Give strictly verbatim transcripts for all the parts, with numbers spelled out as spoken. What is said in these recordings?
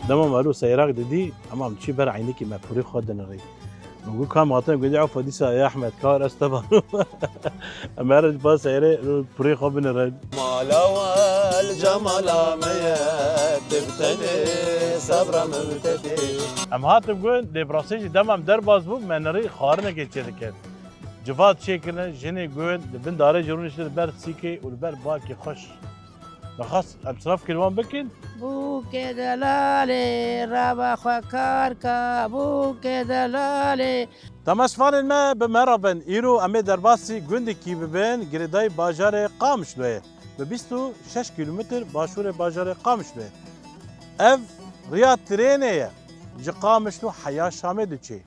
Dema me ero seyrak didî, em em çî ber eynekî me pûrê xwe dinirî. Min got, "Ka em hatine gundê Ewfa dîsa, ey Ehmed, ka ez te barim." Em her ba seyrê pûrê xwe binirin. Mala wel cemala me ye, tu bi tenê sebra min bi te tê. Em hatin gund, lê bi rastî jî dema em derbas bû, me nirî xwarinekê çêdiket. Civat çêkirine, jinê gund li bin darê jî rûniştin li ber sîkê û li ber bakê xweş. Mexas em siraf kir wan bikin. Bûkê delalê, raba xwe kar ka, bûkê delalê. Temaşvanên me bi me re bin. Îro em ê derbasî gundekî bibin, girêdayî bajarê Qamişloyê. Bi bîst û şeş kîlometr başûrê bajarê Qamişloyê. Ev riya trênê ye. Ji Qamişlo heya Şamê diçê.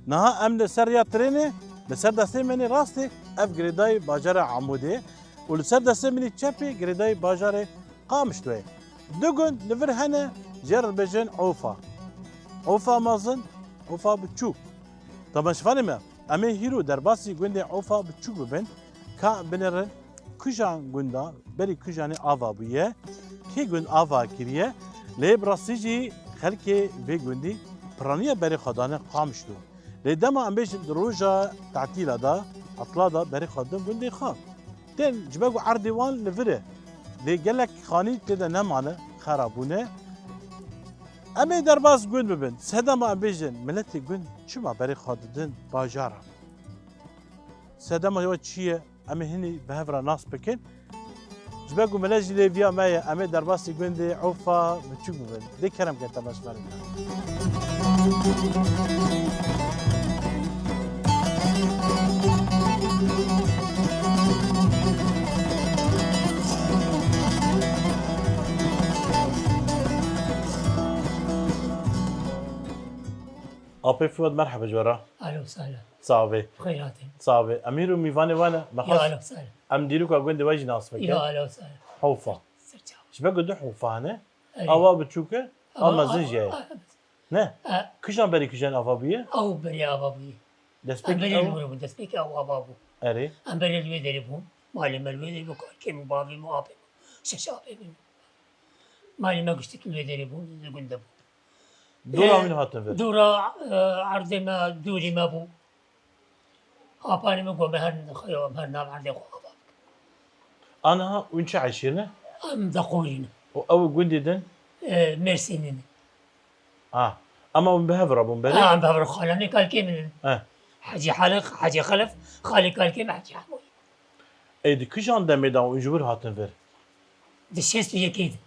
Niha em li ser riya trênê, li ser destê min ê rastê ev girêdayî bajarê Amûdê û li ser destê min ê çepê girêdayî bajarê Qamişloyê. Du gund li vir hene, jê re dibêjin Ûfa. Ûfa mezin, Ûfa biçûk. Temaşevanê me, em ê hîro derbasî gundê Ûfa biçûk bibin, ka binêrin, Kujan gunda berî Kujanê ava bûye, kê gund ava kiriye, lê bi rastî jî xelkê vê gundî piraniya berê xwe dane Qamişlo. Lê dema em bêjin di roja tatîla de, etla de berê xwe didin gundê xwe. Tên ji ber ku erdê wan li vir e. Lê gelek xanî tê de nemane, xera bûne. Em ê derbas gund bibin. Sedema em bêjin, miletê gund çima berê xwe didin bajara? Sedema wa çi ye? Em ê hinî bi hev re nas bikin. Ji ber ku mele jî lêviya me ye, em ê derbasî gundê Ûfa biçûk bibin. Dê kerem ke temaşevanê me. Apê Fuad, merheba ji we re. Ahlen we sahlen. Sax bê. Xeyr hatî. Sax bê. Em îro mîvanê we ne. Me Ya xwest ahlen we sahlen. em dîroka gundê we jî nas bikin. Ya ahlen we sahlen. Hûfa. Ser çav. Ji ber ku du Hûfa hene. Erê. Ava biçûk e, Ava, a mezin jî heye. a, Ne? a, Kijan berî kijan ava bûye? Ew berê ava bûye. Destpêkî Em berê ew? li wir bûn, destpêkî ew ava bû. Erê. Em berê li wê derê bûn. Malê me li wê derê bû, kalkê min, bavê min, apê min. Şeş apê min. Malê me giştik li wê derê bûn, li gund de bûn. Dora Ê, wîn hatin vir. Dora, e, erdê me, dûrî me bû. Apanê min got, "Me her, em her nav erdê xwe ava bikin." Aniha wîn çi eşîr ne? Em Deqorî ne. Û ew gundî din? E, Mêrsînî ne. A. Ama hûn bi hev re bûn berê? Ha, em bi hev re xalanê kalkê min in. He. Hecî Haliq, Hecî Xelef, xalê kalkê min Hecî Hemo ye. Ê, di kijan demê de hûn ji wir hatin vir? Di şêst û yekê de.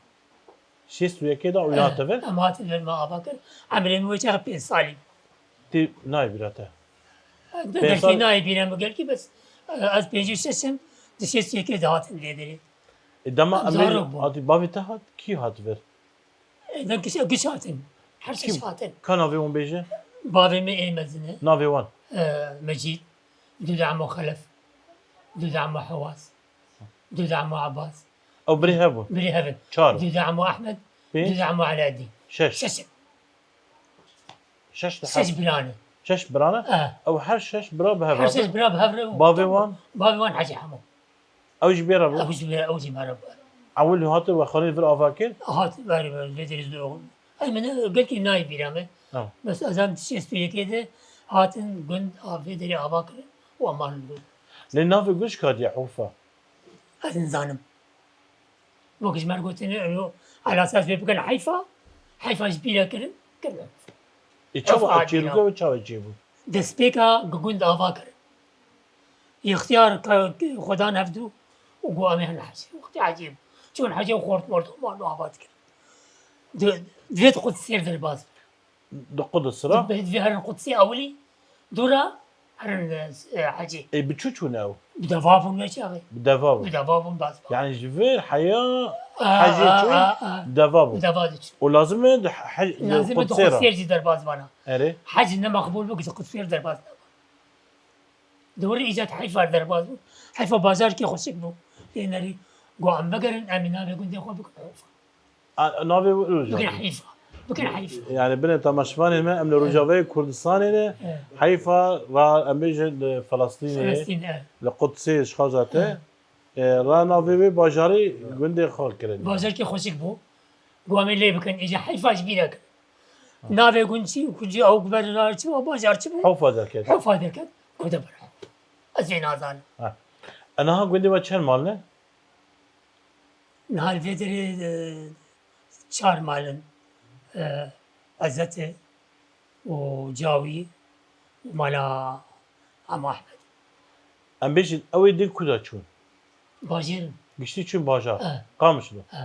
Şêst û yekê de hûn Eh, hatin vir? Em hatin vir, me ava kir. Emrê min wê çaxê pênc salî. Tê nayê bîra te? Pênc Gelkî sal- nayê bîra min gelkî, bes, eh, ez pêncî û şeş im, di şêst û yekê de hatin vê derê. E, dema Em em bê zarok bûn. hatî, bavê te hat, kî hat vir? E, de giş, giş hatin. Her şeş Kî? hatin. Ka navê wan bêje? Bavê min ê mezin e. Navê wan? E, Mecîd. Dûda Emo Xelef. Dûda Emo Hewaz. Dûda Emo Ebas. Ew birê hev bûn? Birê hev in. Çar. Dûda Emo Ehmed. Pênc. Dûda Emo Elaeddîn. Şeş. Şeş in. Şeş li Şeş hev. bira ne. Şeş bira ne? E. Ew her şeş bira bi hev Her re şeş bin? bira bi hev re û Bavê wan? Bavê wan Hecî Hemo. Ew jî bê re bû? Ew jî bê, ew jî me re bû. Ewil hate we xanî vir ava kir? Hat, berê, berê, vê derê zor. Ey, min gelkî nayê bîra me. Ha. Bes ez em şêst û yekê de hatin gund a vê derê ava kirin û em hatin gund. Lê navê gund ji ka diye Hûfa? Ez nizanim. Wek ji me re gotine, eno, elasa ez vê bikin heyfa, heyfa ji bîra kirin, kirin. Ê, çawa ev çêbû, ew çawa çêbû? Destpêka gund ava kirin. Îxtiyar ke xwedan hevdû û got, "Em ê hin hecê." Wextê hecê bû. Çûn hecê û xort mort û mal û ava dikirin. Di, divê di Qudsê derbas bin. Di Quds ra? Divê herin Qudsê ewilî, dû ra herin, e, hecê. Ê, bi çi çûn ew? Bi deva bûn ne çaxê. Bi deva bûn? Bi deva bûn baz bûn. Yani ji vir heya A, hecê a, çûn, a, a. Deva bûn. Bi deva diçûn. Û lazim e di he-, di Lazim e di Qudsê ra? Qudsê jî derbas bana. Erê. Hec ne meqbûl bû, di Qudsê derbas neba. Dewrê îcat heyfa derbas bû. Heyfa bajarkê xweşik bû. Lê nerî got, "Em vegerin, em ê navê gundê xwe bikin Heyfa." A, navê wî Rojava. Bikin Heyfa. Bikin Heyfa. Yani binê temaşevanên me, em li Rojavayê Kurdistanê ne. Evet. Heyfa ra em bêjin li Felestînê, Felestîn, evet. Li Qudsê ji xaza te. Evet. E, ra navê wê bajarî gundê xwe kirin. Bajarkê xweşik bû. Got, "Em ê lê bikin, îca Heyfa ji bîra kirin." Navê gund çi, kuncî ew guber ra çi, bajar çi bû? Hewfa derket. Hewfa derket. Ku de bira. Ez vê nazanim. Ha. E, niha gundê we çend mal ne? Niha li vê derê, e, çar mal in. E, Ezete û Cawî û mala Hemo Ehmed. Em bêjin, ew ê din ku de çûn? Bajêr in. Giştî çûn bajar. Eh. Qamişlo. Eh.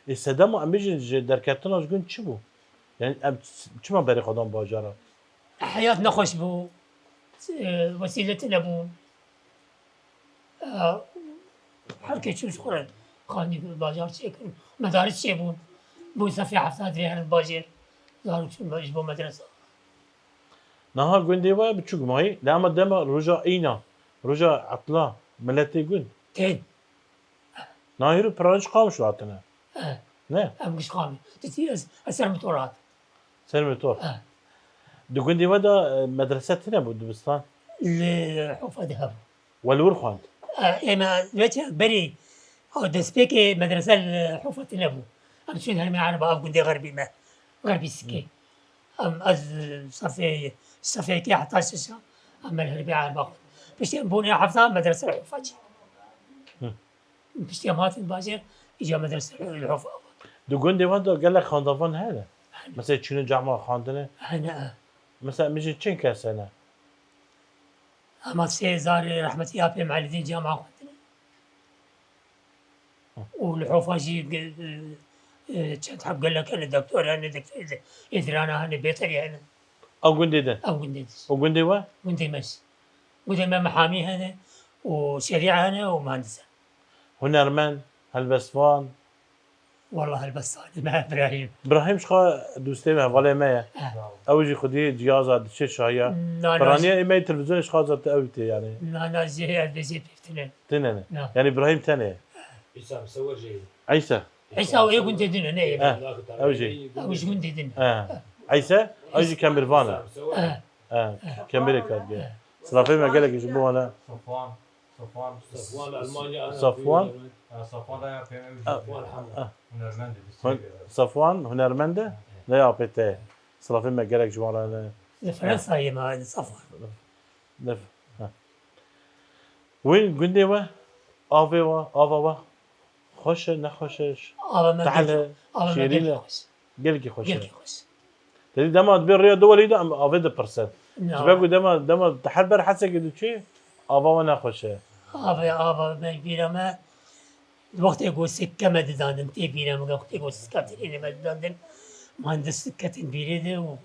Ê sedema em bêjin ji derketina ji gund çi bû? Yani em ç-, çima berê xwe dan bajara? Heyat nexweş bû. E, wesîle tune bûn. E, her kes çû ji xwe re xanî bajar çêkirin. Medaris çêbûn. Bû sefê hefta divê herin bajêr. Zarok çûn ji bo medresa. Niha gundê we biçûk mayî, lê ema dema roja îna, roja etla, miletê gund. Tên. Niha hîro piranî ji Qamişlo hatine. Eh. Ne? Em giş Qamî. Dîtî ez, ez ser motor hatim. Ser motor. Eh. Di gundê we de, e, medrese tune bû, dibistan? Li Hofa de hebû. We li wir xwend? E, ê me weke berî, o, destpêkê medrese li Hofa tune bû. Em çûn hermê Ereba, ev gundê xerbî me. Xerbî Sikê. Em, ez sefê, sefê yekê heta şeşa, em me li hermê Ereba xwend. Piştî em bûn ê hefta medrese li Hofa çî. Hı. Piştî em hatin bajêr, îca medrese li Hofa. Di gundê wan de gelek xandavan hene? Hene. Mesela çûne cama xwendine? Hene, e. Mesela mijin çend kes hene? Hema sê zarê rehmetî apê Mehelîdîn cama xwendine. Û li Hofa jî ge-, e, e, çend heb gelek hene, doktor hene, doktor ê dirana hene, bêterî hene. Ew gundê din? Ew gundê din. Û gundê we? Gundê me jî. Gundê me mihamî hene û şerî hene û muhendis hene. Hunermend, helbestvan, Walla helbestvanê me Birahîm. Birahîm ji xwe dostê me, hevalê me ye. Eh. Ew jî xwediyê ciyaza diçe şahiya. Na, na, Piraniya jî- ê me yê televîzyonê ji xwe zat ew tê yani. Na, na, jê ez bê jê pêv tine. Tine ne? Na. Yani Birahîm tenê ye. Îsa Misewir jî. Îsa. Îsa o ê gundê din e, ne ê. Eh, ew jî. Ew ji gundê din e. Eh. Îsa, ew jî Kemirvan e. Îsa Misewir. Eh. Eh, Kemirê Kadgê. Silafê me gelek ji bo wana. Safwan. Safwan, Safwan Almanya, Safwan? Ha, Safwan da ya pê me Ha. Safwan Hemo. Ha. Hunermend e, Hon-, Safwan hunermend e? Evet. Ne ya pê te? Silafê me gelek ji wan re ne. Li Fransayê me, li Safwan. Ne, ha. Wê gundê we, avê we, ava we, xweş e, nexweş e? Ava me Tehl gelek, e, ava me şêrîn gelek e? Xweş. Gelkî xweş e. Gelkî xweş. Te dî dema dibê rêya du welî de em avê dipirsin. Na. Ji ber ku dema, dema te her ber hesekê diçî, ava we ne xweş e. Ava, ava me bîra me, wextê ku sikke me didandin, tê bîra me, wextê ku sikke tirênê me didandin, muhendis ketin bîrê de û,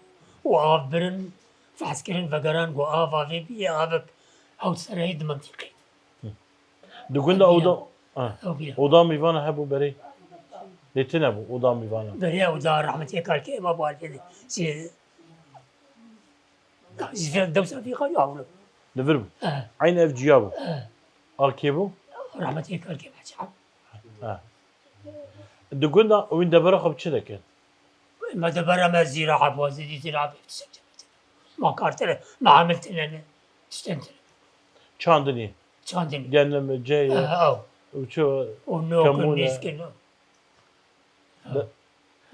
û av birin, fehs kirin, vegeran ku av avê bîye avik hewt sereyê di mintîqê. Di gunda Ew bîra. oda, ha. Ew bîra. Oda mîvana hebû berê. Lê tune bû oda mîvana. Berê oda rehmetê kalkê ema bu alfê de. Şey, ji dewsa vî xwe ya hûn. Li vir bû. Eh. Eyn ev ciya bû. Eh. A kê bû? Rehmetê kalkê me çav. Ha. Di gunda wîn debera xwe bi çi dikin? Me debera me zîra hebû, zîrî zîra bê tiştek. Ma kartire, me hamil tine ne. Tişten tine. Çandinî. Çandinî. Genim, ceyê. Eh, ew. Û çi? Û nok, kemûne. Nîskin. De-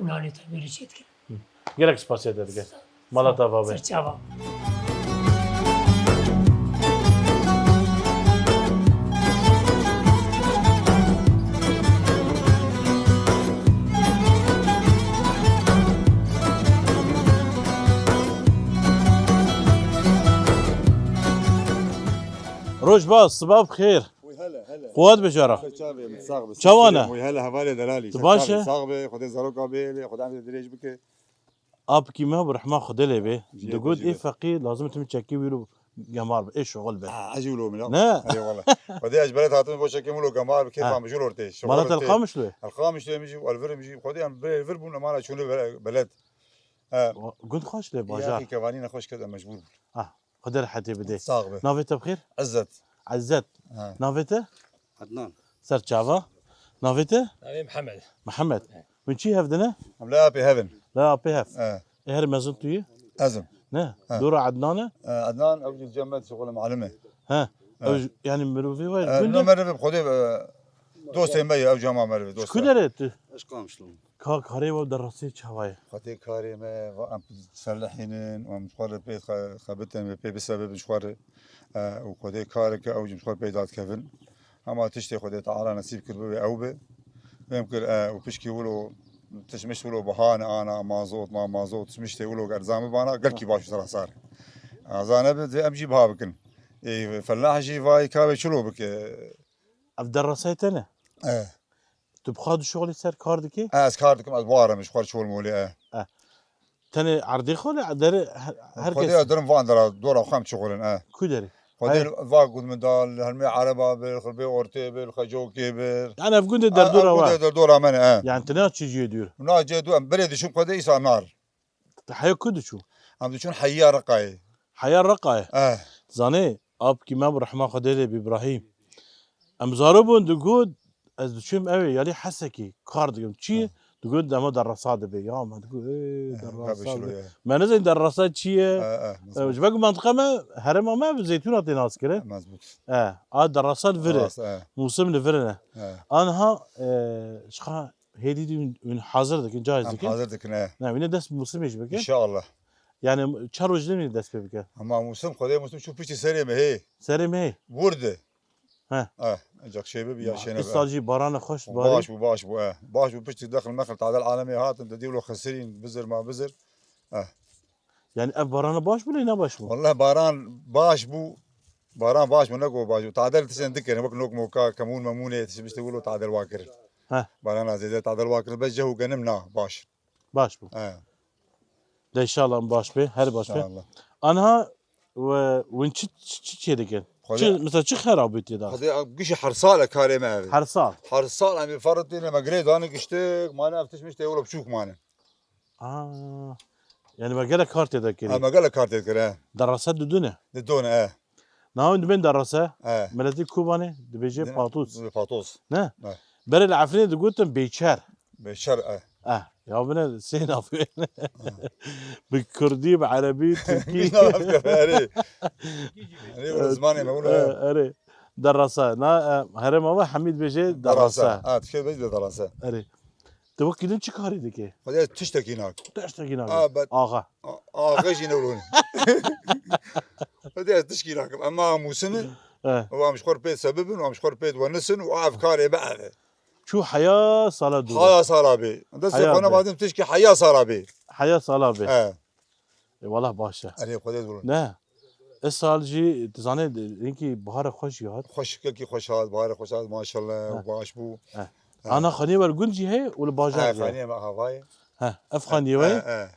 Û nanê te bêrî çê dikin. Gelek spasiya te dike. Mala te ava be. Serçava. Roj baş, siba bi xêr. Wî hele, hele. Quwet be cara. Çavê min, sax be. Çawan e? Wî hele, hevalê delalî. Tu baş e? Sax be, Xwedê zaroka bêle, Xwedê emrê dirêj bike. Apkî me bi rehma Xwedê lê bê. Digot, ê feqî lazim tim çekî wî ro gemar be, ê şoxil be. Ha, ez jî wilo min. Ne? Eyvallah. Xwedê ez belet hatim bo çekî wilo gemar be, kêfa min jûl ortê. Mala te li Qamişlo ye? Li Qamişlo ye min jî, elvirim jî. Xwedê em bê vir bûn, emana çûne belet. Gund xweş lê bajar. Kevanî nexweş kete mecbûr bûn. Ah, Xwedê rehetê bidê. Sax be. Navê te bi xêr? Ezzet. Ezzet. Ha. Navê te? Adnan. Ser çava. Navê te? Navê Mihemed. Mihemed. He. Hûn çi hev dine? Em lê apê hev in. Lê apê hev. He. Ê her mezin tu yî? Ez im. Ne? He. Dora Adnan e? He, Adnan, ew jî cem me dişixule, malim e. He. He. Ew jî, yani mirovê we gund e? No meriv Xwedê, e, dostê me ye, ew cema meriv e, dost e. Ji ku derê tu? Ez Qamişlo. Ka karê we derasê çawa ye? Xwedê karê me, va em serlehînin, em ji xwe re pê xe-, xebitin, pê bisebibin ji xwe re. E, û Xwedê kareke ew jî ji xwe pê dadikevin. Hema tiştê Xwedê Teala nesîb kir bibe ew be. Fêm kir, e, û pişkî wilo, tişt mişt wilo bahane ana, mazot, ma mazot, tişt miştê wilo erzan bibana, gelkî baş û serasar. Aza nebe, divê em jî biha bikin. Ê, fellah jî vay kavê çilo bike. Ev derasayê te ne? E. Tu bi xwe dişixulî ser kar dikî? E, ez kar dikim, ez war im, ji xwe çol molê, e. E. Tenê erdê xwe lê derê her, her Xwedê kes. Ez dirim van dera, dora xwe em çixulin, e. Ku derê? Xwedê va gund min da, li helmê ereba bir, xirbê ortê bir, xecokê bir. Yani ev gundê derdora we. Gundê derdora me ne, e. Yani tu ne çi cihê dûr? Na cihê dûr, em berê dişim Xwedê îsa nar. Heya ku diçû? Em diçûn heya Reqayê. Heya Reqayê? Eh. Zanê, apkî me bi rehma Xwedê lê bi Îbrahîm. Em zarok bûn digot, ez diçûm ew ê, yalî Hesekî, kar dikim. Çi ye? Eh. Digot, dema derrasa dibe. Ya, me digot, ê, eh, derrasa dibe. Me nezên derrasa çi ye? Eh, eh, mezbût. Ji ber ku mantiqa me, herêma me bi zeytûna tê nas kirin. Mezbût. Eh, a derrasa li vir e. Mûsim li vir e. Eh. Anha, eh, ji xwe Hêdî dî hûn, hûn hazir dikin, caiz dikin. Em hazir dikin, he. Ne, wîne dest bi mûsimê jî bikin. Înşallah. Yani çar roj demî dest pê bike. Ama mûsim, Xwedê mûsim çû piştî serê me hê. Serê me hê. Vurdi. He. Eh, ancak şey bi ya, ah, şey ne be. Îsal jî barana xweş barî. Baş bû, baş bû, eh. Baş bû, piştî dexil mexil tadel alemê hatin, de dîwlo xesirîn, bizir ma bizir. Eh. Yani ev barana baş bû, lê ne baş bû? Vallahi baran baş bû. Baran baş bû, ne ku baş bû. Tadel tiştên dikirin, wek nok moka, kemûn memûnê, tişt miştê wilo tadel wa kirin. Heh. Barana zêde tadel wa kirin, bes ceh û genim na, baş. Baş bû. He. De inşallah baş be, her baş be. İnşallah. Anha we, win çi, çi, çi çê dikin? Xwedê. Çi, mesela çi xerabî tê da? Xwedê, gişî her sal e karê me ev. Her sal? Her sal em ê ferritîne me girê dane giştik, mane ev tişt miştê wilo biçûk mane. Aa. Yani me gelek kar tê de kirî. Ha, me gelek kar tê kir, he. Derasa didune. Didune, he. Navê dibên derasa. He. Miletî Kobanê dibêje Dine-, Patûs. Patûs. Ne? He. Berê li Efrînê digotin Bêçer. Bêçer, he. Eh, ya bine sê navê. He. Bi Kurdî, bi Erebî, Tirkî. Erê. Erê, wilo zimanê me, wilo. Eh, erê. Derasa. Na, eh, herêma we Hemîd bêje derasa. Derasa. Ha, tişkê bêje derasa. Erê. Tu wekî din çi karî dikê? Xwedê ez tiştekî nakim. Tiştekî nakim. A, bet-, axa. A-, axa jî ne wilo ne. Xwedê ez tişkî nakim. Ema mûsim e, eh, û em ji xwe re pê sebibin, û em ji xwe re pê wenisin, û ev karê me ev e. Çû heya sala dû. Heya sala bê. Destê xwe nebadim tişkî heya sala bê. Heya sala bê. Eh. E, wallah baş e. Erê, Xwedê zor. Ne. Îsal jî, tu zanê, hinkî bahara xweş jî hat. Xweş, gelkî xweş hat, bahara xweş hat, maşallah, baş bû. He. Ana xaniyê we li gund jî heye û li bajar jî heye? Xaniyê me havayê. He, ev xaniyê we ye? He, he.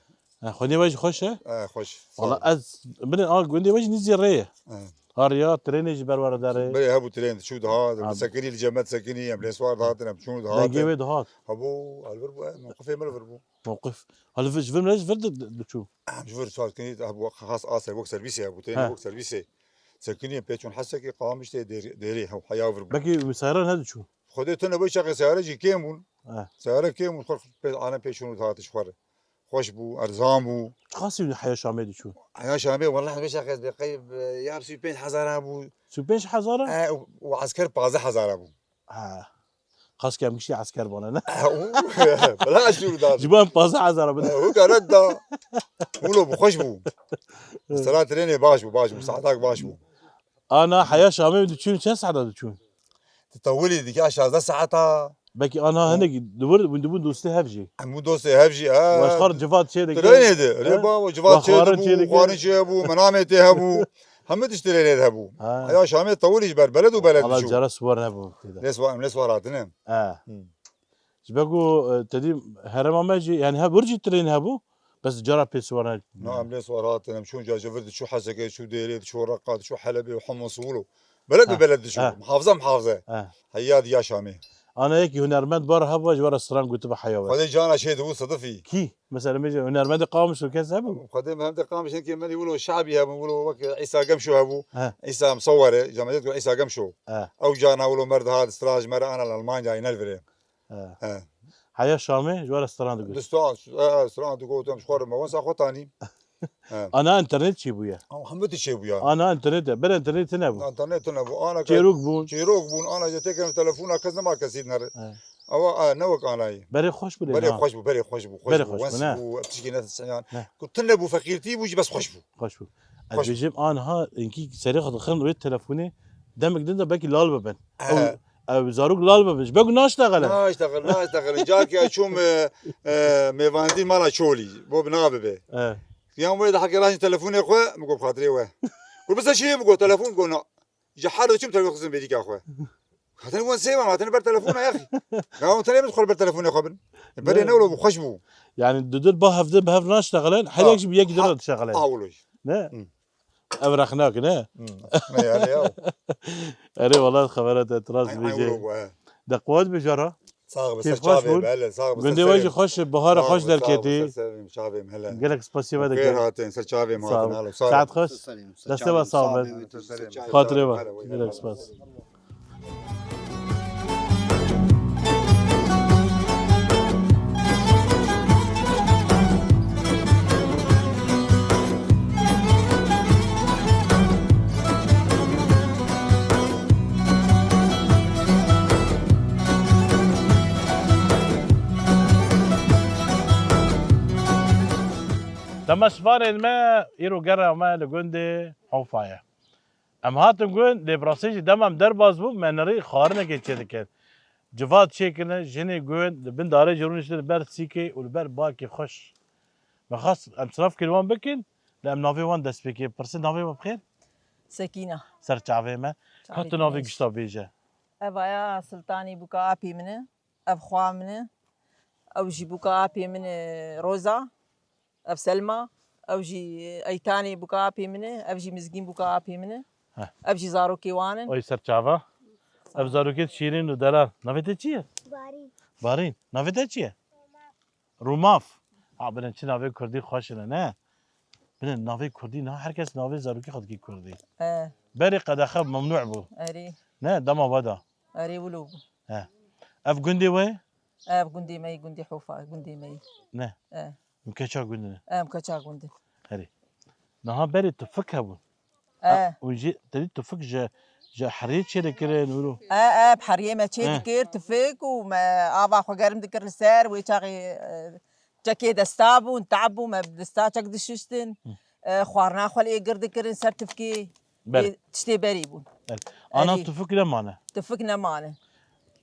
He, xaniyê we jî xweş e? He, xweş. Wallah ez, binê a gundê we jî nîzî rê ye. He. Ha riya, trênê jî ber we re derê. Berê hebû trên, diçû dihat, sekinî li cem me disekinî, em lê swar dihatin, em çûn dihatin. Dengê wê dihat. Hebû, li vir bû, e, mewqifê me li vir bû. Mewqif. Ha li vir, ji vir me ji vir di, di, diçû. Em ji vir çar kinî, ha, bu xas asê, wek servîsê hebû, tenê wek servîsê. Sekinî pê çûn Hesekê, Qamişlê, Dêr-, Dêrê, hew, heya vir bû. Belkî seyara nediçû. Xwedê tune bo çaxê seyara jî kêm bûn. He. Seyara kêm bûn, xwe pê, ane pê çûn û dihat ji xwe re. Xweş bû, erzan bû. Çiqasî heya Şamê diçû? Heya Şamê, wellah, bo çaxê ez bê qey, ya sî û pênc hezar hebû. Sî û pênc hezar? He, û, û esker pazdeh hezar hebû. He. Qas ke em giştî esker bane, ne? Bila şûr da. Ji bo em pazdeh hezar bidin. Û kare da. Wilo bû, xweş bû. Mesela trênê baş bû, baş bû. Saetak baş bû. Ana heya Şamê diçûn, çend saeta diçûn? Ti tewilî dike şazdeh saeta. Belkî ana hinek dibir, hûn dibûn dostê hev jî. Em bû dostê hev jî, ha. Weşxar civat çê dike. Trênê de. Rê ba, civat çê dibû, xwarin çê hebû, menamê tê hebû. Hemû tişt lê lê hebû. Ha. Heya Şamê tewilî ji ber beled û beled diçû. Cara siwar nebû tê de. Lê siwar, em lê siwar hatine. Ha. Hmm. Ji ber ku, e, te dî herêma me jî, yani her wir jî tren hebû, bes cara pê siwar ne. Na, em lê siwar hatin, em çûn ca ji vir diçû Hesekê, diçû Dêrê, diçû Reqa, diçû Helebê û Humus û wilo. Beled bi beled diçû. Ha. Muhafize muhafize. Ha. Heya diya Şamê. Ana yekî hunermend bar hebû, ji were stran gotibe heya we. Xwedê cana şê dibû sidifî. Kî? Mesela, me jî hunermendê Qamişlo kes hebû? Xwedê me hem de Qamişin ki menî wilo şabî hebûn, wilo wek Îsa Gemşo hebû. He. Îsa Misewere, camedet ku Îsa Gemşo. He. Ew cana wilo mer dihat stran ji me re ana li Almanyayê nelvirê. He. He. Heya Şamê ji were stran digot. Di stran, e, e, stran digot, em ji xwe re me wensa xwe tanî. He. Ana internet çi bûye? Ama hemû tişt çêbûya. Ana internet e. Ber internet tune bû. Internet tune bû. Ana ke Çêrok bûn. Çêrok bûn. Ana je têkevin telefona kes nema kesî nere. He. Ewa, e, ne wek anayî. Berê xweş bû lê Berê niha. Xweş bû, berê xweş bû, xweş Berê bû. Xweş bû, Wens ne? Bû, tişkî ne, ne. Ku tune bû, feqîrtî bû jî bes xweş bû. Xweş bû. Ez Xweş bû. Dibêjim anha inkî serê xwe dixin wê telefonê demek din de belkî lal bibin. He. Ew, ew zarok lal bibin. Ji ber ku naştexile. Naştexil, naştexil. Carkê ez çûm, e, e, mêvanî mala Çolî. Bo bi nabibe. He. Yan wê de heke rajin telefonê xwe, min got, "Xatirê we." Got, "Bisa çi?" Min got, "Telefon." Got, "Na." Ji her diçim telefon xizim bêrîka xwe. Hatin wan sê wan, hatin ber telefona yaxî. Ya wan tenê min xwe ber telefonê xwe bin. Berê Ne? ne wilo bû, xweş bû. Yani dudur ba hevde bi hev naştexilin, her Ha. yek jî bi yek Ha. dira dişexilin. Ha, wilo. Ne? Hı. Ev rexnak ne? Hı. Ne yani ya. Erê, wala xebera te tiras Ay, ay, bêje. Wilo bû, he. De quwet bêje ra. Sağ ol, Keyf ser xweş çavê bûn. Bele, sağ ol, Gundê ser we jî serê. Xweş, bihara Sağ ol, xweş sağ ol, derketî. Ser serê çavê hele. Gelek spasiye ve Xêr dike. Hatin, ser çavê Sağ hatin, ol. Alo, sağ ol. Saet xweş. Ser serê, ser Destê çavê. Ve sağ ol. Sağ ol. Xatirê ve. Hele, hele. Gelek spas. Temaşevanên me, îro gera me li gundê Hofa ye. Em hatin gund, lê bi rastî jî dema em derbas bûn, me nirî xwarinekê çêdikir. Civat çêkirine, jinê gund, li bin darê jî rûniştin li ber sîkê û li ber bakê xweş. Me xwest em silav kir wan bikin, lê em navê wan dest pê kê. Pirsê navê we bi xêr? Sekîna. Ser çavê me. Çavê Ka tu navê me. Gişta bêje. Ev aya Siltanî bûka apê min e. Ev xwa min e. Ew jî bûka apê min e, Roza. Ev Selma. Ew jî Eytanê bûka apê min e. Ev jî Mizgîn bûka apê min e. Heh. Ev jî zarokê wan in. Oy ser çava. Ev zarokê şîrîn û delal. Navê te çi ye? Barîn. Barîn. Navê te çi ye? Rûmaf. Ha, bilin çi navê kurdî xweş in, ne? Bilin navê kurdî, niha her kes navê zarokê xwe dikî kurdî. E. Berê qedexe memnû bû. Erê. Ne, dema we da. Erê, wilo bû. He. Ev gundê we? Ev gundê me yî, gundê Hofa, gundê me yî. Ne. E. Em keça gund in. Em keça gund in. Herê. Niha berê tufik hebûn. E. E, û jî te dî tufik ji, ji heriyê çê dikirin û ro. E, e, bi heriyê me çê E. dikir, tufik û me ava xwe germ dikir li ser, wê çaxê, e, çekê desta bûn, tab bû, me bi desta çek dişiştin. Hı. E, xwarina xwe li êgir dikirin ser tifkê. Ber. Ê, tiştê berî bûn. Ber. Ana Erî. Tufik nemane. Tufik nemane.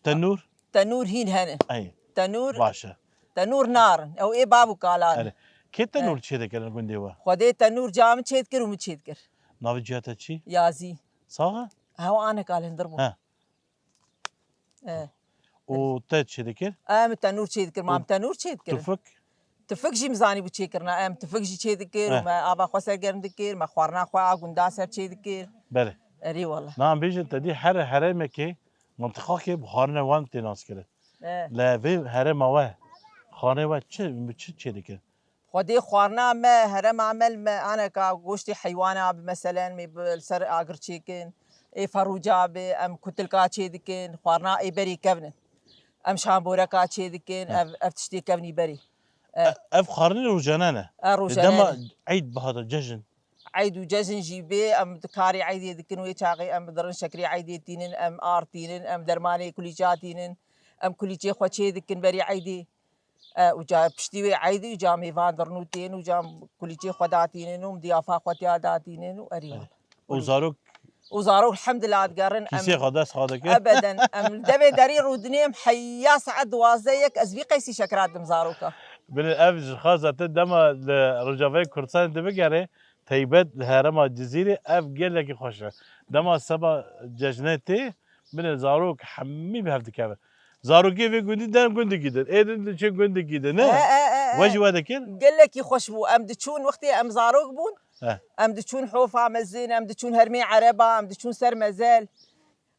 Tenûr? Tenûr hîn hene. Ey. Tenûr, Baş e. Tenûr narin. Ew ê bav û kalan. Erê. Kê tenûr He. çê dikirin gundê we? Xwedê tenûr ca min çê dikir û min çê dikir. Navê ciya te çi? Yazî. Sax e? Hewa anek al hindir bû. He. E. Û te çê dikir? Em tenûr çê dikir, mam Û tenûr çê dikir. Tufik? Tufik jî min zanî bû çêkirina. Em tufik jî çê dikir û Eh. me ava xwe sergerm dikir, me xwarina xwe a gunda ser çê dikir. Belê. Erê wala. Na em bêjin te dî her herêmekê, mintixakê bi xwarine wan tê naskirin. Eh. Li vê herêma we, xwarê we çi, bi çi çê dikin? Xwedê xwarina me, herêma me li me aneka goştê heywana bi meselen me bi li ser agir çêkin. Ê ferûca bi, em kutilka çê dikin, xwarina ê berê kevnin. Em şamboreka çê dikin, Eh. ev, ev tiştê kevnî berê. Eh. E, ev xwarinê rojane ne. E, rojane Dema ne. Eyd bihata cejin. Eyd û cejin jî bê, em di karê eydê dikin, wê çaxê em dirin şekrê eydê tînin, em ar tînin, em dermanê kulîça tînin, em kulîçê xwe çê dikin berî eydê. E, û ca piştî wê eydê û ca mêvan dirin û tên û ca kulîçê xwe datînin û diyafa xwe tiya datînin û erî wan. Û zarok Û zarok elhamdulillah digerin, em Kîsê xwe dest xwe dike. Ebeden, em li devê derî rûdinê em heya saet duwazdeh yek ez vî qeysî şekera didim zaroka. Bilê ev ji xwe zaten dema li Rojavayê Kurdistanê dibigere, Teybet li herêma Cizîrê ev gelekî xweş e. Dema seba cejnê tê, binê zarok hemî bi hev dikevin. Zarokê vê gundî derin gundekî din. Ê din diçin gundekî din, ne? E, e, e, e. We jî we dikir? Gelekî xweş bû. Em diçûn wextê em zarok bûn. He. Em diçûn Hofa Mezin, em diçûn Hermê Ereba, em diçûn Ser Mezel.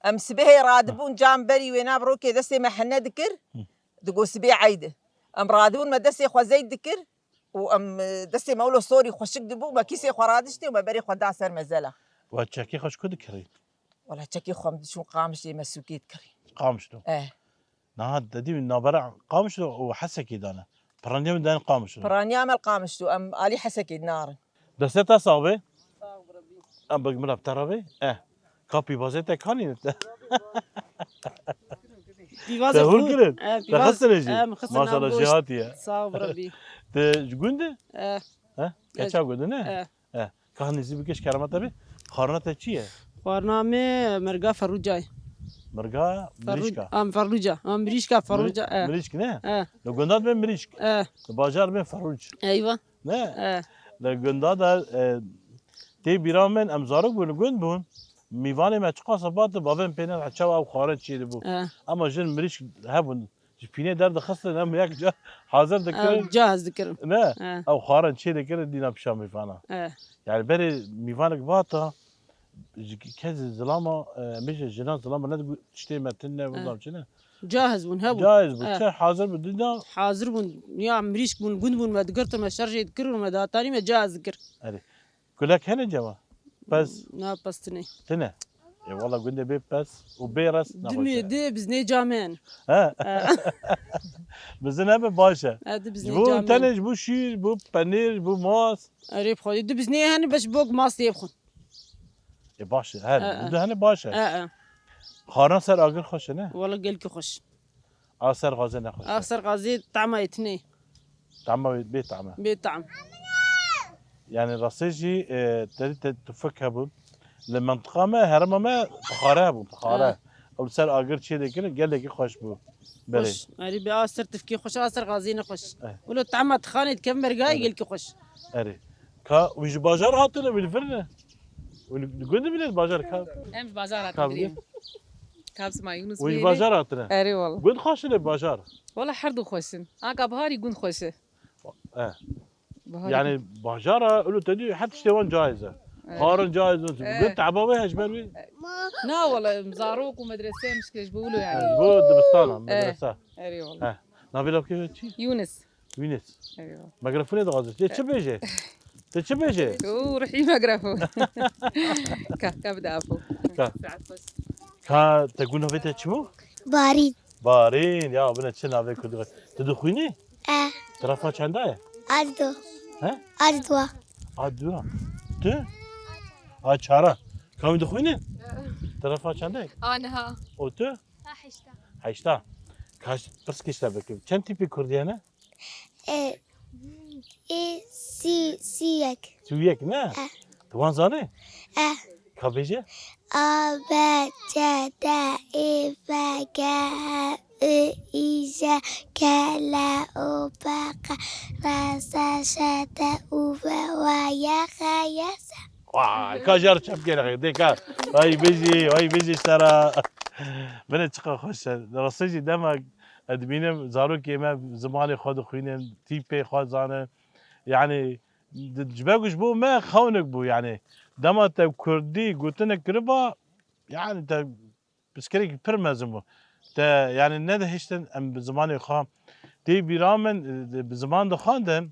Em sibehê radibûn, cam berî wê nav rokê destê me hene dikir. Hı. Digot sibê eyd e. Em radibûn me destê xwe zeyt dikir û em, e, destê me wilo sorî xweşik dibû, me kîsê xwe radiştê û me berê xwe da Ser Mezela. We çekê xwe ji ku dikirî? Wela çekê xwe em diçûn Qamişlê me sûkê dikirî. Qamişlo. Eh. Niha te dî navbera Qamişlo û Hesekê dane. Piraniya min dane Qamişlo. Piraniya me li Qamişlo. Em alî Hesekê dinarin. Destê te sax be. Em bik min te re be. Eh. Ka pîvazê te kanî te. Pîvazê Te hûr xwe- kirin? Eh, Te pîvaz- xistine jî? Eh, min xistin Maşallah, navgoşt. Jêhatî ye. Sağ ol, Rabî. Te ji gund e? Eh. He? Keça gund e, ne? Eh. Eh. Ka nêzî bike ji kerema te bê. Xwarina te çi ye? Xwarina me mirga ferrûca ye. Mirga Ferrû-, mirîşka. Am, ferrûca. Am, mirîşka, Mirî-, ferrûca, eh. Mirîşk ne? Eh. Li gunda dibê mirîşk. Eh. Li bajar dibê ferrûc. Eywa. Ne? Eh. Li gunda de, e, tê bîra min, em zarok bûn, li gund bûn. Mîvanê me çiqas xebat, bavên pê ne çawa ew xwarin çê dibû. Eh. Ema jin mirîşk hebûn. Ji pînê derdixistin, em yek ca hazir dikirin. Ew cahaz dikirin. Ne? Eh. Ew xwarin çê dikirin, dîna pişa mîvana. Eh. Yani berê mîvanek vata, ji kesê zilama, e, em bêje jinan zilama ne digot, tiştê me tune, Eh. wezam çi ne? Cahaz bûn, hebûn. Cahaz bûn, Eh. çi hazir bû, dîna. Hazir bûn, ya mirîşk bûn, gund bûn, me digirtin, me şerjê dikirin, me datanî, me cahaz dikir. Erê. Kulek hene cema? Pez? Na, pez tune. Tune? E, wala gundê bê pez û bê rest Dimê nexweş e. Di biznê camen. He? He. Bizin hebe baş e. He, di biznê Ji bo camen. Tenê, ji bo şîr, ji bo penîr, ji bo mas. Erê, bi xwedê di biznê hene, beş bok mas lê bixwin. E, baş e. He, He, he. Di hene baş e. He, he. Xwarin ser agir xweş e, ne? Wala gelkî xweş. A ser gazê nexweş e. A ser gazê tama yê tune. Tama wê bê tam e. Bê tam. Yani rastê jî, e, te dî te tufik hebûn. Li mentiqa me, herêma me pixare hebûn, pixare. Ha. Ew li ser agir çê dikirin, gelekî xweş bû. Belê. Xweş. Erê, bi a ser tifkê xweş, a ser gazê ne xweş. Eh. Wilo tama tixanê dikevin bergayê Erê. Gelkî xweş. Erê. Ka wî ji bajar hatine, wî li vir ne? Wî li, li gund bîne li bajar ka? Em ji bajar Ka hatin bîne? Birî. Ka bi sima Yunus Wî ji bîne? Bajar hatine? Erê wala. Gund xweş e bajar? Wala her du xweş in. Anka biharî gund xweş e. Eh. Biharî Yani gund. Bajara, ulu te dî her tiştê wan caiz e. Evet. Xwarin caiz in. Evet. Gund teba wê hej ber wî? Na wala, em zarok û medrese em şikir ji bo wilo yani. Ji bo dibistana, Eh. Medrese. Erê wala. Eh. Navê lavkê wê çi? Yunus. Wînês. Eywa. Mikrofon dixwaze. Te çi bêje? Te çi bêje? Tu rihî mikrofon. Ka, ka bide afo. Ka. Saet xweş. Ka te gund navê te çi bû? Barîn. Barîn. Ya bine çi navê Kurd. Tu dixwînî? E. Terafa çenda ye? A du. He? A du. A du. Tu? A çara. Ka wî dixwînî? Terafa çenda ye? Aniha. O tu? A heşta. Heşta. Kaç pirs kişte bikim. Çend tîpî Kurdî hene? E, e, sî, sî yek. Sî yek ne? E. Tu wan zanî? E. Ka bêje? A, B, C, D, E, F, G, H, I, J, K, L, O, P, Q, R, S, Ş, T, U, V, W, Y, X, Y, Z. Vay, ka jar çep gere, dê ka. Vay bijî, vay bijî sera. Bine çiqa xweş e. Rastî jî dema ez dibînim zarokê me zimanê xwe dixwînin, tîpê xwe zanin. Yani, di-, ji ber ku ji bo me xewnek bû, yani. Dema te kurdî gotinek kiriba, yani, te pirsgirêkî pir mezin bû. Te, yani, nedihiştin em bi zimanê xwe. Tê bîra min, e, bi ziman dixwendin,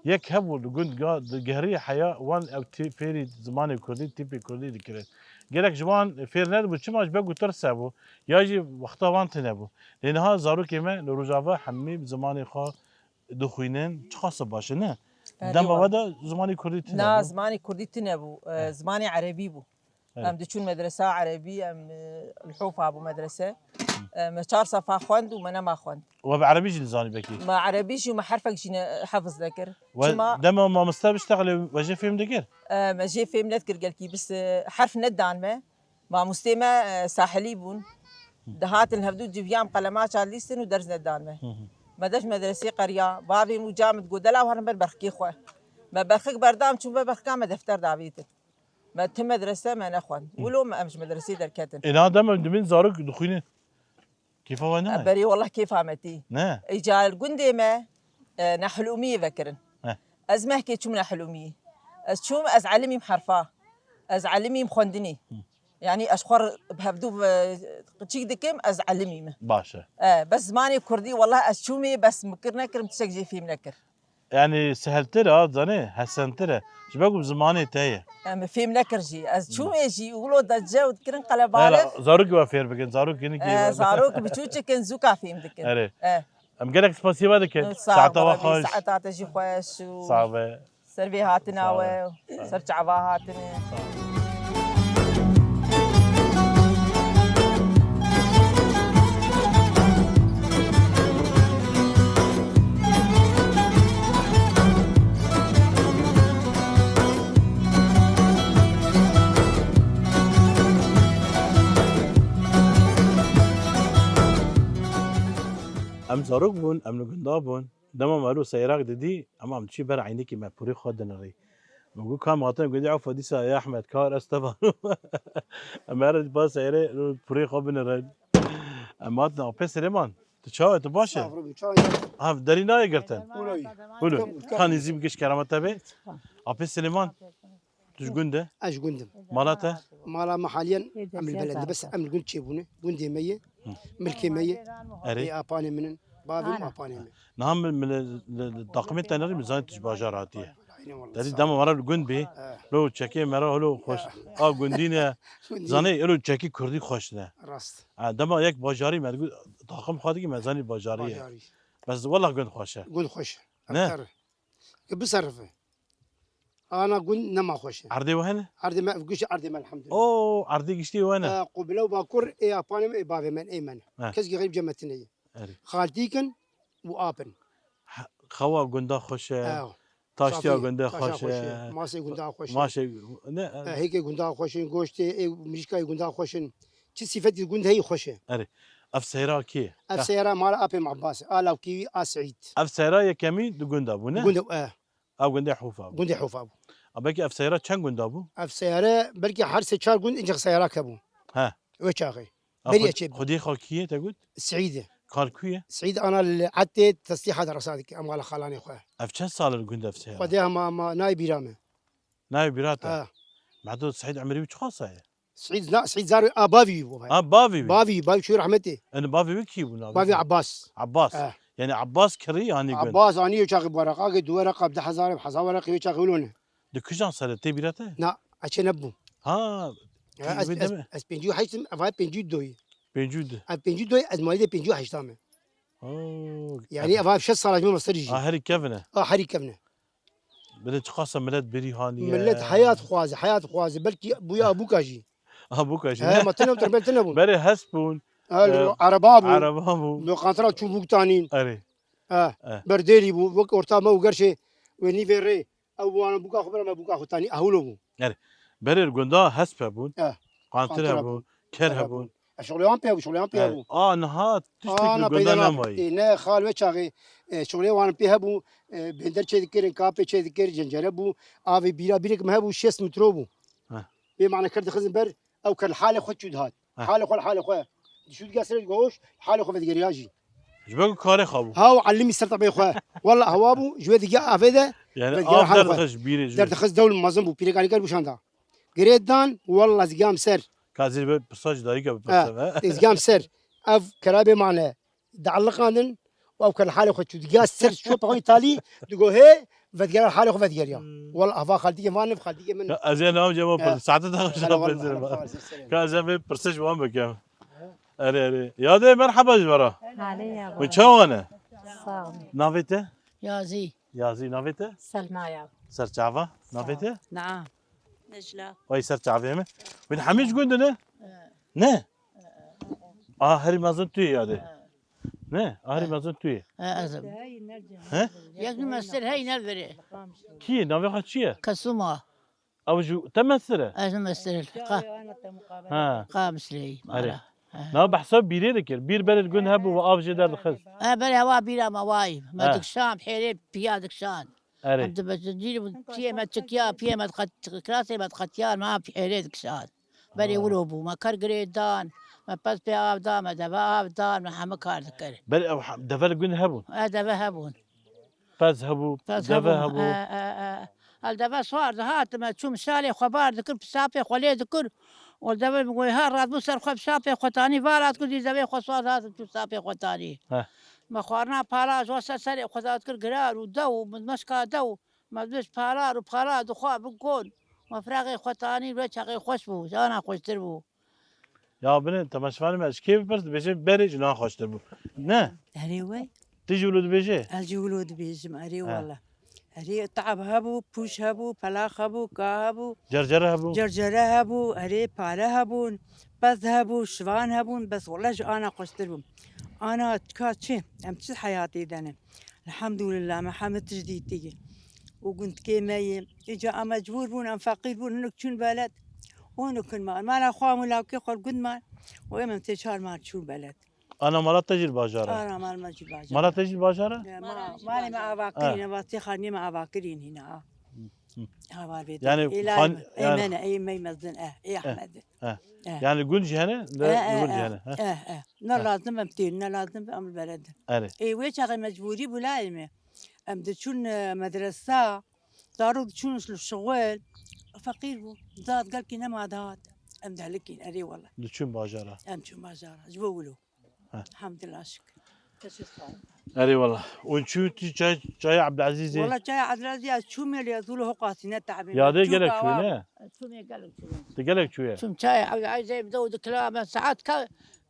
yek hebû li gund ga-, digihrî heya wan ew tê fêrî zimanê kurdî, tîpê kurdî dikirin. Gelek ji wan fêr nedibû, çima ji ber ku tirs hebû, ya jî wexta wan tune bû. Lê niha zarokê me li Rojava hemî bi zimanê xwe dixwînin, çiqas baş e, ne? Erê Dema wala. We de zimanê kurdî tune Na, bû. Zimanê kurdî tune bû, e, He. Zimanê erebî bû. Erê. Em diçûn medresa erebî, em, e, li Hofa bû medrese. Em çar sefa xwend û me nema xwend. We bi erebî jî dizanî belkî? Me erebî jî û me herfek jî ne, hefiz nekir. We Çima? Dema mamoste biştexilê we jê fêm dikir? E, me jê fêm nedikir gelkî, bis, e, herf nedan me. Mamostê me, e, sahilî bûn. Dihatin hevdû civiyam qelemaça lîstin û derz nedan me. Hı hı. Me deş medresê qeriya. Bavê min û ca min digot, dela herin ber berxkê xwe. Me berxik berdam çûn ve berxika me defter davîtin. Me ti medrese me nexwend. Wilo me em ji medresê derketin. Ê, niha dema em dibin zarok dixwînin. Kêfa we nayê? Berê wallah kêfa me tî. Ne? Îca li gundê me, e, Nehlûmiyê vekirin. He. Ez mehkê çûm Nehlûmiyê. Ez çûm, ez elimîm herfa. Ez elimîm xwendinê. Hı. Yanî ez xwe bi hevdû ve çîk dikim, ez elimî me. Baş e. E, bes zimanê kurdî, wallah ez çûmê, bes min kir nekirim, tiştek jê fêm nekir. Yani seheltir ha, zanê, hesentir e. Ji ber ku bi zimanê te ye. Em fêm nekir jî. Ez çûmê jî, wilo de ce û dikirin qelebalix. Hela, zarok ve fêr bikin, zarok yeni ki. E, zarok biçûçik in, zûka fêm dikin. Erê. E. Em gelek spasiya we dikin. Saeta we xweş. Saeta te jî xweş û Sağ be. Ser vê hatina we, ser çava hatine. Em zarok bûn, em li gunda bûn. Dema me lo seyrak didî, em em diçî ber eynekî me pûrê xwe dinirî. Min got, ka em hatin gundê Ewfa dîsa, ey Ehmed, kar ez te varim. Em here dî pa seyrê, lo pûrê xwe binirin. Em hatin Apê Silêman. Tu çawa, tu baş e? Sağ olun, çawa? Ha, derî nayê girtin. Ulo yî. Ulo. Ka nîzî bigiş kerema te bê. Apê Silêman. Tu ji gund e? Ez ji gund im. Mala te? Mala me haliyen em li beled ne, bes em li gund çêbûne. Gundê me ye, milkê me ye. Erê. Ê apanê min in, bavê min apanê min. Niha min, min li, li, li taqimê te nerî, min zanî tu ji bajar hatiye. Aynen wallah, sağ ol. Te dî dema me re li gund bî, lo çekê me re hilo xweş. A gundî ne. Gundî. Zanî, ilo çekî kurdî xweş ne. Rast. Ha, dema yek bajarî me digot, taqim xwe dikî, me zanî bajarî ye. Bajarî. Bes wallah gund xweş e. Gund xweş e. Ne? Aktar. Ke biserife. Ana gund nema xweş e. Erdê we hene? Erdê me, ev giş erdê me elhamdülillah. Oo, erdê giştî we ne? E, qubile û bakur ê apanê me, ê bavê me, ê me ne. He. Kes ki xerîb cemetine ye. Erê. Xaltîk in û ap in. He, xewa gunda xweş e. Ew. Taştiya gunda xweş e. Masê gunda xweş e. Maşê, ne? E, hêkê gunda xweş in, goştê, ê mirîşkayê gunda xweş in. Çi sîfetî gund heyî xweş e. Erê. Ev seyra kê? Ev seyra mala apê me Abbas e. A Lawkî wî, a Seîd. Ev seyra yekemî di gunda bû, ne? Gunda, e. Ew gundê Hûfa bû. Gundê Hûfa bû. A belkî ev seyra çend gunda bû? Ev seyre belkî her sê çar gund incik seyra ke bû. He. Wê çaxê. A, berî xwe-, eçê bû. Xwedî xwe kî ye te got? Seîd e. Kar ku ye? Seîd ana li etê teslîha de resa dike, em xala xalanê xwe. Ev çend sal e li gund ev seyra? Xwedê hema, hema nayê bîra me. Nayê bîra te? Ha. Mehdo Seîd emirî wî çiqasa ye? Seîd na, Seîd zarê a bavî bû. Ha, bavî wî. Bavî, bavî çû rehmetê. Ene bavî wî kî bû navê? Bavî Abbas. Abbas. Eh. Yani Abbas kirî hanî gund. Abbas anî çaxê weraqakê du weraq bi du hezar, bi hezar weraqê wê çaxê wilo ne. Di kijan serê tê bîra te? Na, eçê nebû. Ha, ya, ez, ez, ez pêncî û heşt im, ev ay pêncî û du ye. Pêncî û du. Ev pêncî û du ye, ez malî de pêncî û heşt ame. Oo, yani ev ay şeş sala ji min mesterî jî. A, herî kevin e. A, herî kevin e. Bide çiqasa millet berî haniye. Millet heyat xwaze, heyat xwaze. Belkî bûya bûka jî. Ha, bûka jî. He, ma tine bû, terbel tine bûn. Berê hesp bûn. Ha, e, ereba bû. Ereba bû. Lokantara çû bûk tanîn. Erê. Ha, e, berdêlî bû. Wek orta me û gerşê wê nîvê rê. Ew wana bûka xwe bira me bûka xwe tanî. Ehûlo bû. Erê. Berê gunda hesp hebûn. E, qantir hebûn. Ker hebûn. E, şixulê wan pê hebû, şixulê wan pê hebû. A, niha tiştek li gunda nemayî. Ê, ne, xal me çaxê, e, şixulê wan pê hebû, e, bênder çê dikirin, kapê çê dikir, cencere bû, avê bîra, bîrek me hebû, şêst metro bû. Heh. Bê mane ker dixizin ber, ew ker li halê xwe çû dihat. Heh. Halê xwe, li halê xwe. Dişû digiya serê goş, halê xwe vedigeriya jî. Ji ber ku karê xwe bû. Ha, û elimî ser tebê xwe. Walla hewa bû, ji wê digiya avê de, yani vedigeriya halê xwe. Derdixist bîrê jû. Derdixist dewl mezin bû, pîrek alî ker bû şanda. Girêdan, walla ez gam ser. Ka ez ê vê pirsa ji dayika bipirsim, ha, he? Ez gam ser. Ev kerabê mane, dieliqandin, û ev ker li halê xwe çû. Digiya ser çû pexwî talî, digo hê, vedigera halê xwe vedigeriya. Hmm. Walla ava xaltîkê van, ev xaltîkê min. Ya, ez ê nav cema pir, saete daha şuna benzerim. Ka ez ê vê pirsa ji wan bikim. Erê, erê. Ya dê, merheba ji we re. Hale ya. Min çawa ne? Sağ ol. Navê te? Yazî. Yazî, navê te? Selma ya. Serçava, navê te? Naam. Necla. Vay serçavê min. Win hemî ji gund ne? He. Ne? A, herî mezin tu yê yadê. He. Ne? A, herî mezin tu yê. He, ez im. He? Yek mestir hey ne vere. Kî ye? Navê xwe çi ye? Kesuma. Ew ji te mestir e? Ez mestir. Qa-, ha. Qa misleyî. Erê. Mala. He. Na behsa bîrê dikir. Bîr berê li gund hebû ve av jê derdixist. E, berê hewa bîra me wayî. Me dikşand, hêrê piya dikşand. Erê. Em dibe zincîrî bûn. Piyê me çikiya, piyê me diqet-, kirasê me diqetiya, me piyê dikişan. Berê Ha. wilo bû. Me ker girê dan, me pez pê av dan, me deve av dan, me hemû kar dikir. Berê ew ha-, deve li gund hebûn? E, deve hebûn. Pez hebû, Pez deve hebûn. hebû. E, e, e. El deve swar dihat, me çûm şalê xwe bar dikir, pisapê xwe lê dikir. Û deve min goy ha rat bû ser xwe, pisapê xwe tanî, va rat kir, dî devê xwe swar dihat, çû pisapê xwe tanî. Heh. Me xwarina pala ji ser serê xwe dat kir, girar û dew û meşka dew. Me dibêj palar û palar dixwa bi gon. Me firaqê xwe tanî, wê çaxê xweş bû, ji ana xweştir bû. Ya binê, temaşevanê me, ji kê bipirs, dibêje berê ji nan xweştir bû. Ne? Erê wey. Tu jî wilo dibêje? Ez jî wilo dibêjim, erê He. wala. Erê tab hebû, pûş hebû, pelax hebû, ka hebû. Cercere hebû. Cercere hebû, erê pare hebûn, pez hebû, şivan hebûn, bes wala ji ana xweştir bû. Ana ka çi? Em çi heyatê de ne? Elhamdulillah, me hemî tişt dîtî. Û gundkê me yê. Îca em mecbûr bûn, em feqîr bûn, hinek çûn beled. Û hinek hin mar. Mala xwe û lawkê xwe gund mar. Û em, em tê çar mar çûn beled. Ana mala te jî li bajar e? Ana mala me jî bajar e. Mala te jî li bajar e? Ya, ma-, malê me ava kirîne, va tê xaniyê me ava kirîn hîna, ha. Hı, hı. Havar vê Yani ê layê xan-, me. Ê yani me ne, ê mey mezin, eh, ê Eh. Ehmed. Eh. Eh. Yani gund jî hene, li, Eh, eh, li gund jî eh, hene. Eh. eh, eh. Ne Eh. lazim em têr, ne lazim em li beled. Erê. Ê wê çaxê mecbûrî bû layê me. Em diçûn, e, medresa, zarok diçûn li şixul, feqîr bû. Zat gelkî nema dihat. Em dihelikîn, erê wala. Diçûn bajara. Em çûn bajara. Ji bo wilo. Heh. Elhamdulillah şikir. Erê wala. Û çû tu çay, çaya Abdülazizê? Wala çaya Abdülazizê ez çûmê lê ez wilo hoqasî ne te'bî. Yadê Çû gelek çû gawa. ne? Çûmê gelek çûmê. Tu gelek çûye? Çûm çaya Abdülazizê bi dew dikila me saet ka-,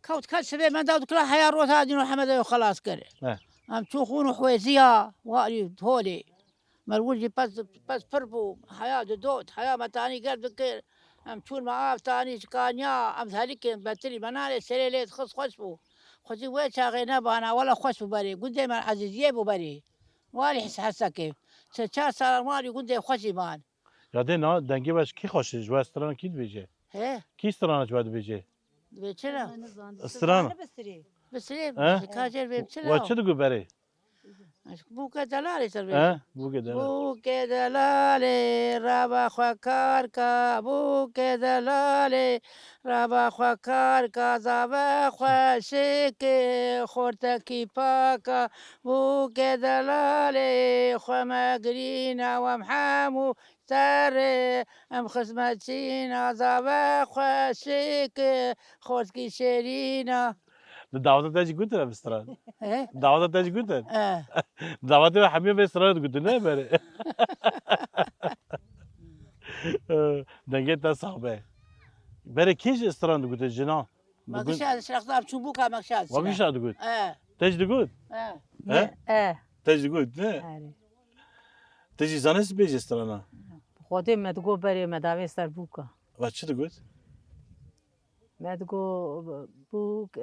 kewt ka sibê me dew dikila heya rota dîno hemede yo xelas kir. Heh. Em çû xûn û xwêziya warî holê. Merwûn jî pez, pez pir bû. Heya didot, heya me tanî germ dikir. Em çûn me av tanî ji kaniya, em helikên betilî me nalê serê lê dixist xweş bû. Xwezî wê çaxê nebana, wela xweş bû berê. Gundê me Ezîziyê bû berê. Warî his hesekê. Sê çar salan warî gundê xweşî man. Ya dê na dengê we ji kî xweş e? Ji we strana kî dibêje? He? Kî strana ji we dibêje? Dibê çira? Strana. Bisirê. Bisirê, He? Kacer bê çira? We çi digot berê? Bûke delalê ser bê. He? Bûke delalê. Bûke delalê, rava xwe karka, bûke delalê, rava xwe karka, zave xwe şêke, xortekî paka, bûke delalê, xwe me girîna, wem hemû serê, em xizmetçîna, zave xwe şêke, xortkî şêrîna. Di daweta te jî gotin ev stran? He? Daweta te jî gotin? Eh. Dawetê me hemiya vê stran digotin, ne berê? Dengê te sax be. Berê kê ji stran digotin, jina? Magişa dişrexdar çû bûka magişa dişre. Magişa digot? Eh. Te jî digot? Eh. He? Eh. Te jî digot, ne? Erê. Te jî zanist bêje strana? Xwedê me digot berê me davê ser bûka. Va çi digot? Me digo bûk,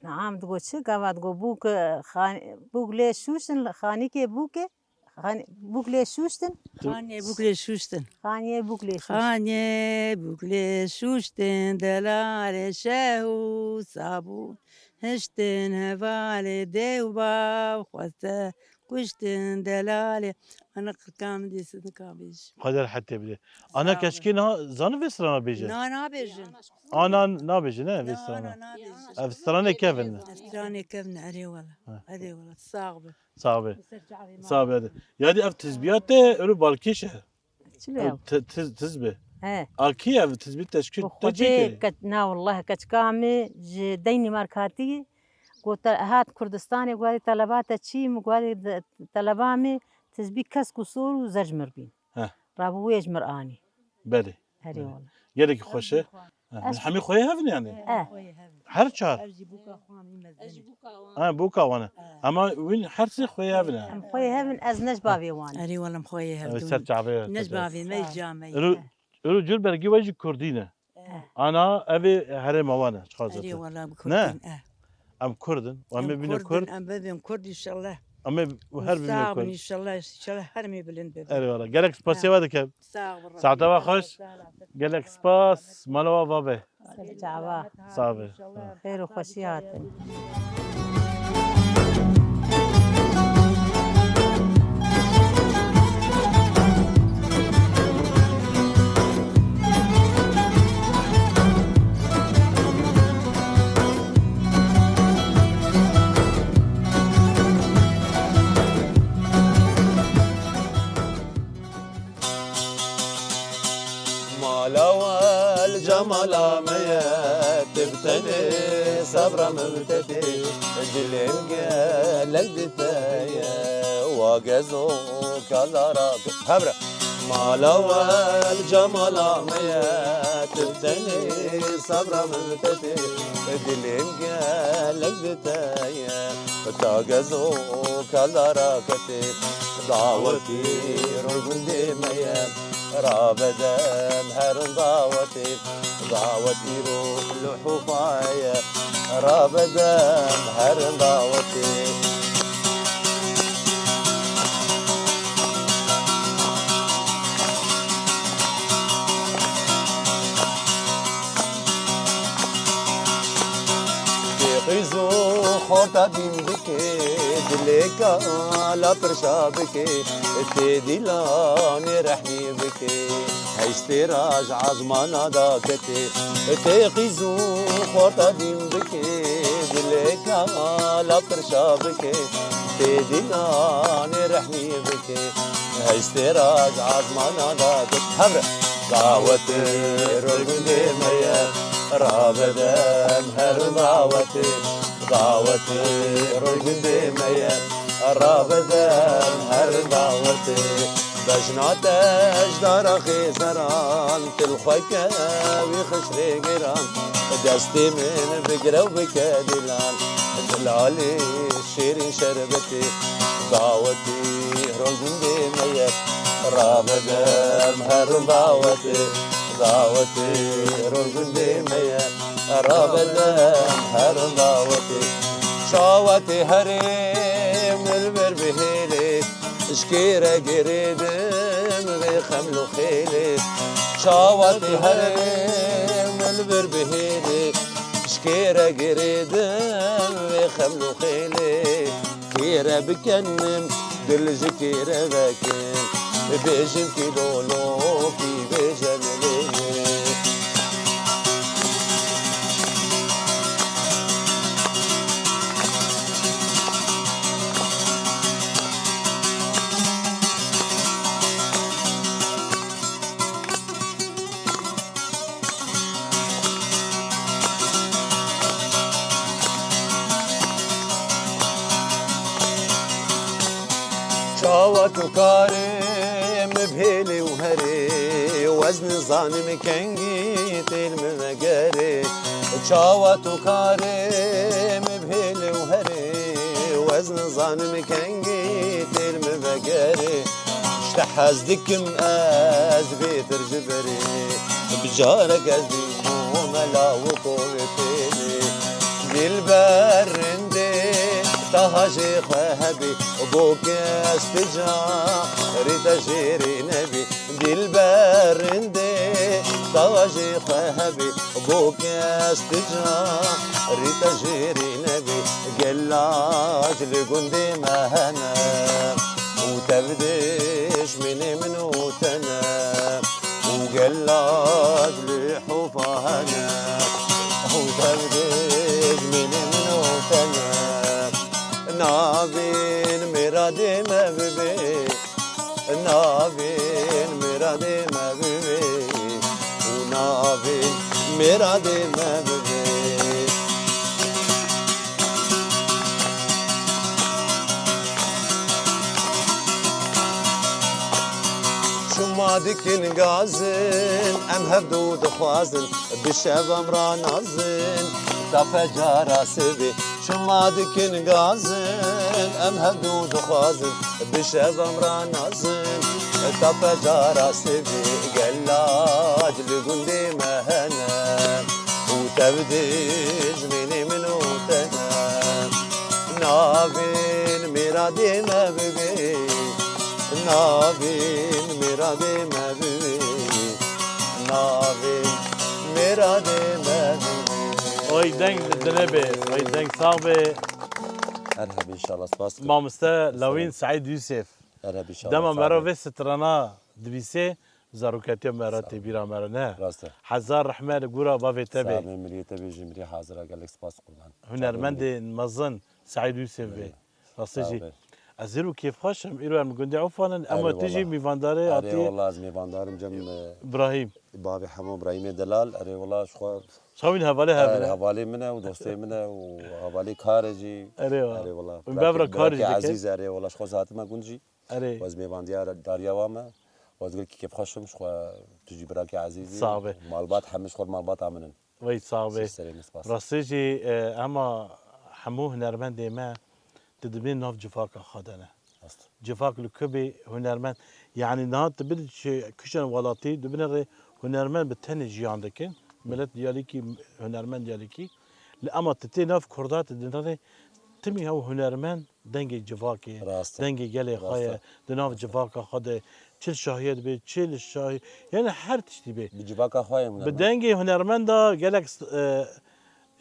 niha em digo çi? Gava digo bûk, xan-, bûk lê şûştin, xanîkê bûkê, xan-, bûk lê şûştin. Xanê bûk lê şûştin. Xaniyê bûk lê şûştin. Xanê bûk lê şûştin, delalê şeh û sabûn. Hiştin hevalê dê û bav, xweste kuştin delalê. Ana qirka min dê sinika bêj. Xwedê rehetê bide. Ana Sağ ol. Keçikê niha zani vê strana bêje? Na, nabêjin. Ana nabêje, ne vê Na, strana? na, nabêjin. Ev stranê kevin ne? Ev stranê kevin, erê wala. Ha. Erê wala, sağ be. Sağ be. Sağ be, hadi. Yadî ev tizbiya te ero balkêş e. Çi be ew? Te-, tiz, tiz be. He. A kî ev tizbî teşkil, Bi te çi Xwedê kirî? Ke-, na, wallah, keçika me ji deynî me re hatî. Got te-, hat Kurdistanê, got teleba te çi? Min got de-, teleba me tizbî kesk û sor û zer ji mir bîn. Heh. Rabû wê ji mir anî. Belê. Herê Belê. Wala. Gelekî xweş e. Heh, Ez hemî xweyê hevin yani. Eh. Her çar. Ev jî bûka xwe mî mezin. Ha, bûka wan e. Eh. Ama wîn her sê xweyê hevin e. Em xweyê hevin, ez ne ji bavê wan. Erê wala em xweyê Ev hevin. Ser çavê. Ne ji bavê me, Sağ ol. Ca me. Ero, ero cur bergî we jî Kurdî ne. Eh. Ana, ev ê herêma wan e, çiqas Erê zaten. Wala bi Ne? Kurdîn, eh. Em Kurd in. Em ê bîne Kurd in, Kurd. Em bibin Kurd inşallah. Em ê her bibîne Kurd. Sağ bin inşallah, inşallah her mê bilind bibin. Erê wala. Gelek spasê we dikim. Sağ ol. Saeta we xweş. Gelek spas. Mala we ava be. Ser çava. Sağ be. Xêr û xweşî hatin. Cemala me ye, tu bi tenê sebra min bi te tê, dilê min gelek bi te ye, wa gezo kaldara ke-, hevre. Mala wel cemala me ye, tu bi tenê sebra min bi te tê, dilê min gelek bi te ye, ta gezo kaldara ke tê, dawetî rû gundê me ye. Rabedem herin dawetê, dawetî ruh li hufaye. Rabedem herin dawetê. Tê qîz û xorta dîn bike, dilê kala pirşa bike, tê dîlanê rehmî bike. Heştê raj azmana da kete, tê qîz û xorta dîn bike, dilê kala pirşa bike, tê dîlanê rehmî bike. Heştê raj azmana da kete. Hevre. Dawetê rû gundê me ye, rabedem herin dawetê. Dawetê rû gundê me ye, rabedem herin dawetê. Bejna te ji dara xêzeran, tu li xwe kevî xişrê giran. Destê min bigire û bike dîlan, dilalê şêrîn şerbetê. Dawetî rû gundê me ye, rabedem herin dawetê. Dawetê rû gundê me ye, rabedem herin dawetê. Çawa tê herêm li ber bihêlê, ji kê re girêdim vê xeml û xêlê. Çawa tê herêm li ber bihêlê, ji kê re girêdim vê xeml û xêlê. Kê re bikenim, dil ji kê re vekim, bêjim kî lolo, kî bêje milê. Çawa tu karê min bihêlê û herê, wez nizanim kengî têl min vegerê. Çawa tu karê min bihêlê û herê, wez nizanim kengî têl min vegerê. Ji te hez dikim ez bêtir ji berê, bi carek ez dî bû mela û kovê pêlê. Dilber rindê, taha jê xwe hebî, bo kes tu carî te jêrî nebî. Dilber rindê, taha jê xwe hebî, bo kes tu carî te jêrî nebî. Gelac li gundê me hene, û tev dijminê min û te ne. Û gelac li hufa hene, û tev dijminê min û te ne. Navên miradê me bibê, navên miradê me bibê, û navên miradê me bibê. Çima dikin gazin, em hevdu dixwazin, bi şev em ranazin, ta fecara sibê. Çima dikin gazin, em hevdu dixwazin, bi şev em ranazin, ta fecara sibê. Gelac li gundê me hene, û tev dijminê min û te ne. Navên miradê me bibê, navên miradê me bibê, navên miradê me bibê. Oy deng li dile bê, oy deng sax bê. Her hebî inşallah, spas dikim. Mamoste Lawîn Seîd Yûsef. Her hebî inşallah, sağ ol. Dema me re vê strana divîsê, zaroketiya me re tê bîra me re ne. Rast e. Hezar rehme li gora bavê te bê. Sağ ol, miliyê te bê, ji miliyê hazira gelek spas qurban. Hunermendê mezin Seîd Yûsef bê. Rastî jî. Sağ ol. Ez hîr û kêfxweş im. Îro em gundê Ewfan in. Ema Erê tu jî wala. Mîvandarê Erê hatî wala, ez mêvandarim cem, e, Îbrahîm. Bavê hemû Îbrahîmê Delal. Erê wala, ji xwe Çawîn hevalê hev Erê, hev in. Hevalê min e û dostê min e û hevalê karê jî. Erê wa. Erê wala. Min bevra birakê, karê jî birakê dike. Ezîz e, erê wala, ji xwe hatime gund jî. Erê. Ez mêvandiya dariya wa me. Ez gelkî kêfxweş im, ji xwe tu jî birakê ezîz î. Sax be. Malbat hemî ji xwe malbata min in. Wey sax be. Sê serê min spas. Rastî jî, e, ema hemû hunermendê me di dibê nav civaka xwe de ne. Rast. Civak li ku bê hunermend, yanî niha tu bidî çi kişên welatî, di binê rê hunermend bi tenê jiyan dikin. Milet diyalekî, hunermend diyalekî. Li ema tu tê nav Kurda, tu di navê timî hew hunermend dengê civakê, Rast e. Dengê gelê xwe Rast ye, e. Di nav Rast e. Civaka xwe de çi li şahiyê dibe, çi li şahî, yani her tiştî be. Bi civaka xwe ye Bi hunermend. Dengê hunermenda gelek s-, e,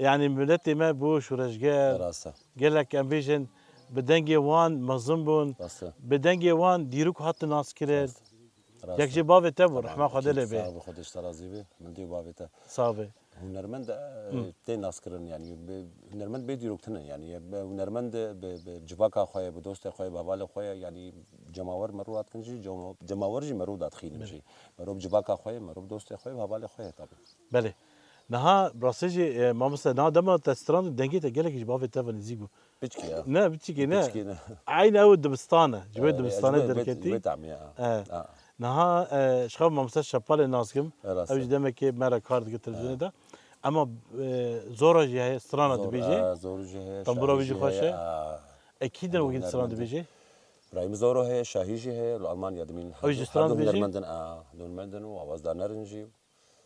yani miletê me bû şoreşger. Rast e. Gelek em bêjin bi dengê wan mezin bûn. Rast e. Bi dengê wan dîrok hatin naskirin. Rast e. Rast e. Yek jê bavê te bû, Tamam, rehma Xwedê lê bê. Sağ ol, Xwedê ji te razî be. Min dê bavê te. Sağ be. Hunermend, e, Hı. Tê naskirin, yani, bi, hunermend bê dîrok tune, yani, bi hunermend bi, bi civaka xwe ye, bi dostê xwe ye, bi hevalê xwe ye, yani, cemawer merû hat kin jî, cema-, cemawer jî merû dat xînim Belê. Jî. Merû bi civaka xwe ye, merû bi dostê xwe ye, bi hevalê xwe ye tabii. Belê. Niha, rastî jî, e, mamoste, niha dema te stran dengê te gelekî ji bavê te ve nêzîk bû. Piçkî ya. Ne, piçkî ne. Piçkî ne. Eynî ew dibistan e. Ji wê Ee, dibistanê ji wê, derketî. Wê, wê tam ya. Evet. Ha. Niha, e, ji xwe mamoste Şepalê nas kim. Evet, Ew ji rast e. Demekê me re kar dike televizyonê Evet. De. Ema, e, zora jî heye, strana Zor, dibêje. e, zor jî heye, Tambura şahî wî jî jî xweş heye, e. A, Ekî din wekî strana hunermendî. Dibêje. Brahîm Zoro heye, şahî jî heye, Almanya dimîn. Ew jî Her du, stran her du dibêje? Hunermendin, a, hunermendin û awazdanerin jî.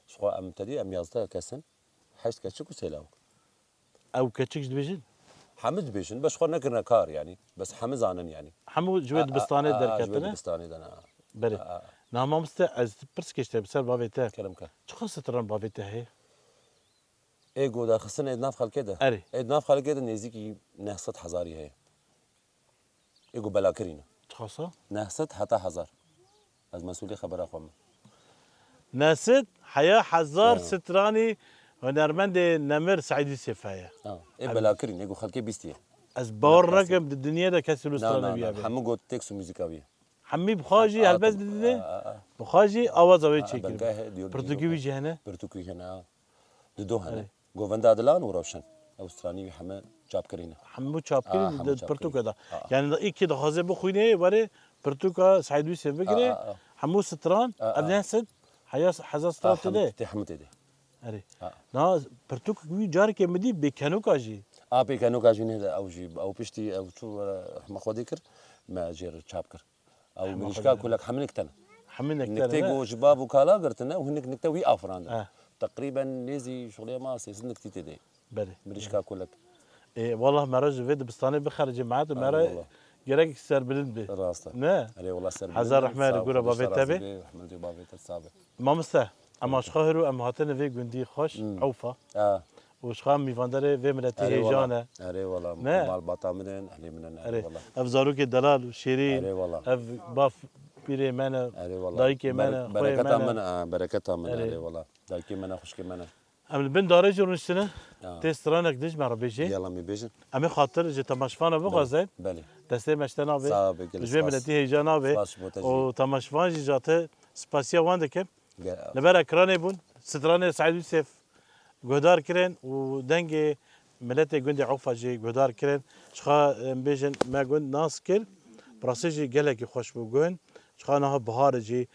Ji xwe em tedî em yazdeh kes in. Heşt keçik û sê lawik. Ew keçik jî dibêjin? Hemû dibêjin, bes xwe nekirine kar, yanî. Bes hemû zanin, yanî. Hemû ji wê A, a, dibistanê a, a, ji wê derketine? Dibistanê de ne. Belê. A, a. Niha mamoste, ez pirs kêşte bi ser bavê te. Kerem ke. Çiqas stran bavê te heye? Ê godarxistin ê di nav xelkê de. Erê. Ê di nav xelkê de nêzîkî neh sed hezarî heye. Ê ku bela kirîne. Çiqasa? Neh sed heta hezar. Ez mesûlê xebera xwe me. Neh sed heya hezar Ya. Stranî hunermendê nemir Seîd Yûsif heye. Ha. Ê Em- bela kirîne, ê ku xelkê bîstiye. Ez bawer Neh sed. Nakim di dinyê de kesî wilo Na, strana na, wî na, hebe. Hemû got teks û muzîka wî. Hemî bi xwe jî A, helbest a, didine, a, a. Bi xwe jî awaza wê Ha, çêkiribe. Belge he, diyor, Pirtûkî diyor. Wî jî hene. Pirtûkî hene, ha. Di do hene. Erê. Govenda Dilan û Rewşen. Ew stranî wî heme çapkirî ne. Hemû çapkirî Aa, hemû di çapkirî. Pirtûka de. Aa. Yani da îkî dixwaze bixwîne, were pirtûka Seîd Yûsif bigire, Aa, aa, aa. Hemû stran, Aa, ev aa. Ne sed, heya, hezar stran Aa, tê hemû de. Tê, hemû tê de. Erê. Aa. Na pirtûk wî carekê min dî bê kenoka jî. A, bê kenoka jî ne de ew jî, ew piştî, ew çû, e, hema xwedî kir, me jê re çap kir. Ew Hema mirîşka xwedî. Kulek hemî nikte ne. Hemî nikte ne, Nikte ne? Ku ji bav û kala girtine û hinek nikte wî afirandin. Eh. Teqrîben nêzî şixulê ma sê sed niktî tê de. Belê. Mirîşka kulek. Ê, wallah me re ji vê dibistanê bixericî mehet û me Ay, re wallah. Gerek serbilind be. Rast e. Ne? Erê, wallah, serbilind Hezar be. Rehmet Sağ ol, gura Xwedê bavê te be. Rehmet bavê te sabe. Mamoste, em Erê. Aşiqa hir û em hatine vê gundî xweş, Hmm. Ewfa. Ha. Û ji xwe em mîvandarê vê miletî Erê hêjan wala. E. Erê wala. Ne? Malbata min in, ehlê min in, erê Erê. Wala. Ev zarokê delal û şêrîn, Erê wala. Ev baf pîrê me ne, Erê wala. Dayikê me ne, Bere-, xweyê bereketa me ne. Min, ha, bereketa min, Erê. Erê wala. Dayikê me ne, xwişkê me ne. Em li bin darê jî rûniştine, Ya. Tê stranek dij me re bêjê. Yala me bêjin. Em ê xatir ji temaşvana bixwazin. Belê. Destê me ji te nabê. Sağ be, gelek Ji vê spas. Miletî hêja nabê. Spas ji bo te jî. Û temaşvan jî ji te spasiya wan dikim. Ge- Li ber ekranê bûn, stranê Seîd Yûsef guhdar kirin û dengê miletê gundê Ewfa jî guhdar kirin. Ji xwe em bêjin me gund nas kir. Bi rastî jî gelekî xweş bû gund. Ji xwe niha bihar e jî.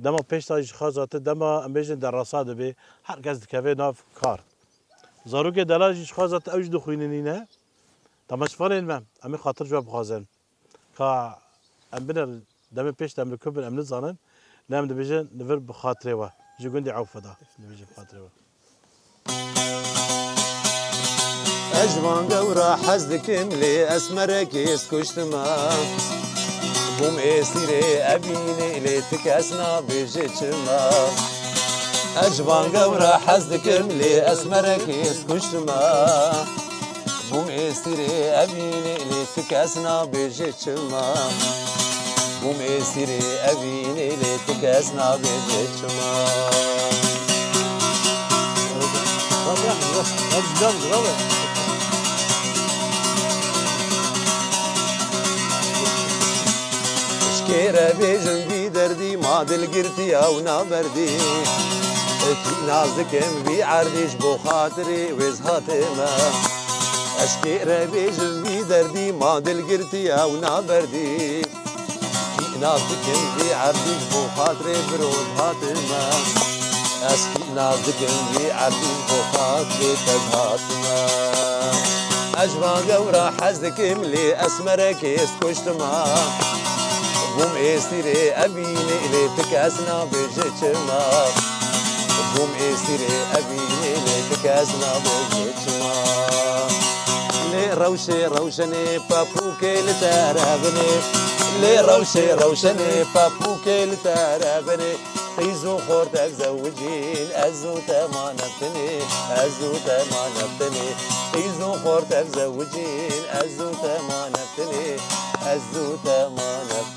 Dema pêş de jî ji xwe zate dema em bêjin derasa dibe. Her kes dikeve nav kar. Zarokê delal jî ji xwe zate ew jî dixwînin nîne. Temaşvanên me, em ê xatir ji we bixwazin. Ka em bine demê pêş de em li ku bin em nizanin. Lê em dibêjin li vir bi xatirê we. Ji gundê Ewfa de dibêjin bi xatirê we. Ez ji van gewra hez dikim lê esmerekê ez kuştime. Bûm êsîrê evînê lê ti kes nabêje çima. Ez ji van gewra hez dikim lê esmerekê ez kuştime. Bûm êsîrê evînê lê ti kes nabêje çima. Bûm êsîrê evînê lê ti kes nabêje çima. Bak, bak, bak, bak, bak. Kêre bêjim vî derdî ma dilgirtiya û naberdî. Kî naz dikim vî erdî ji bo xatirê wê ez hatime. Ez kêre bêjim vî derdî ma dilgirtiya û naberdî. Kî naz dikim vî erdî ji bo xatirê biro ez hatime. Ez kî naz dikim vî erdî ji bo xatirê te ez hatime. Ez ji van gewra hez dikim lê esmerekê ez kuştime. Bûm êsîrê evînê lê ti kes nabêje çima. Bûm êsîrê evînê lê ti kes nabêje çima. Lê rewşê rewşenê pepûkê li te re binê. Lê rewşê rewşenê pepûkê li te re binê. Qîz û xort ev zewicîn, ez û te ma neftinê, ez û te ma neftinê. Qîz û xort ev zewicîn, ez û te ma neftinê, ez û te ma neftinê.